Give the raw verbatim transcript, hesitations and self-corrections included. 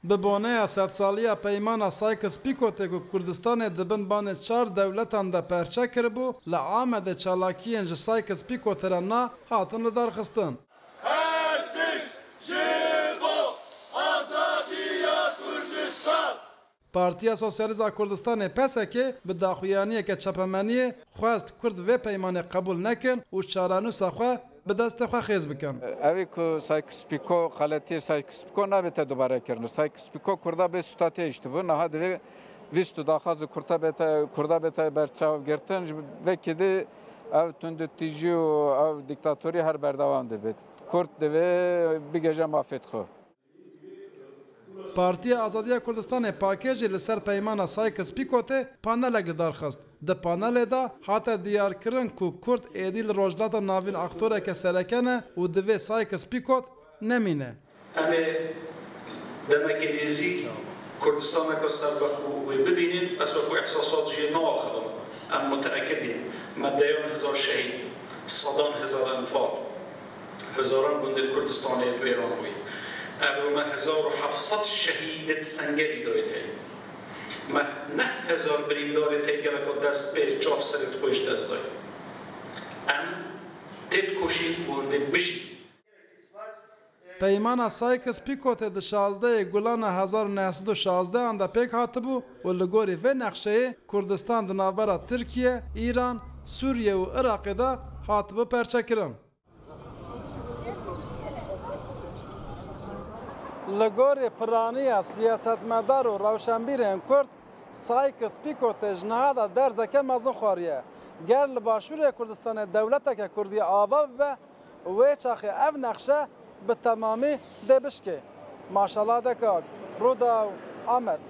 Bi boneya sedsaliya Peymana Sykes-Picotê ku Kurdistanê di bin banê çar dewletan de perçe kiribû, li Amedê çalakiyên ji Sykes-Picotê re na hatin lidarxistin. Her tişt ji bo azadiya Kurdistan! Partiya Sosyalîst a Kurdistanê, P S K, bi daxuyaniyeke çapemeniyê xwest Kurd vê peymanê qebûl nekin û çarenûsa xwe bi destê xwe xêz bikin. Evî ku Sykes-Picot, xeletiyê Sykes-Picot nabête dubare kirin. Sykes-Picot Kurda bê stûta têhiştibû. Niha divê vî stû daxwaz û Kurda bête, Kurda bête berçav girtin. Ji vekî dî ev tundûtîjî û ev dîktatorî her berdewam dibe. Kurd divê bigihêje mafê xwe. Partiya Azadiya Kurdistanê, P A K, jî li ser peymana Sykes-Picotê panelek li dar xist. Di panelê de hate diyarkirin ku Kurd êdî li Rojhilata Navîn aktoreke sereke ne û divê Sykes-Picot nemîne. Em ê demekê nêzîk Kurdistaneke serbixwe wê bibînin, ez wekî îhsasat jê naxivim. Em muteekid in. Me deyan hezar şehîd, sedan hezar enfal, hezaran gundên Kurdistanê wêran bûye. Ev me hezar û heft sed şehîdê di Sengerî dayê tê. Me neh hezar birîndarê tê gereka dest pê çav serê xwe ji dest dayê. Em tê dikoşîn û dê bijîn. Peymana Sykes-Picotê di şazdehê Gulana hezar û neh sed û şazdehan de pêk hatibû û li gorî vê nexşeyê Kurdistan di navbera Tirkiye, Îran, Sûriye û Iraqê de hatibû perçekirin. Li gorî piraniya siyasetmedar û rewşenbîrên Kurd, Sykes-Picotê ji niha de derzeke mezin xwariye. Ger li Başûrê Kurdistanê dewleteke Kurdî ava bibe, wê çaxê ev nexşe bi temamî dê bişkê. Maşala Dekak, Rûdaw, Amed.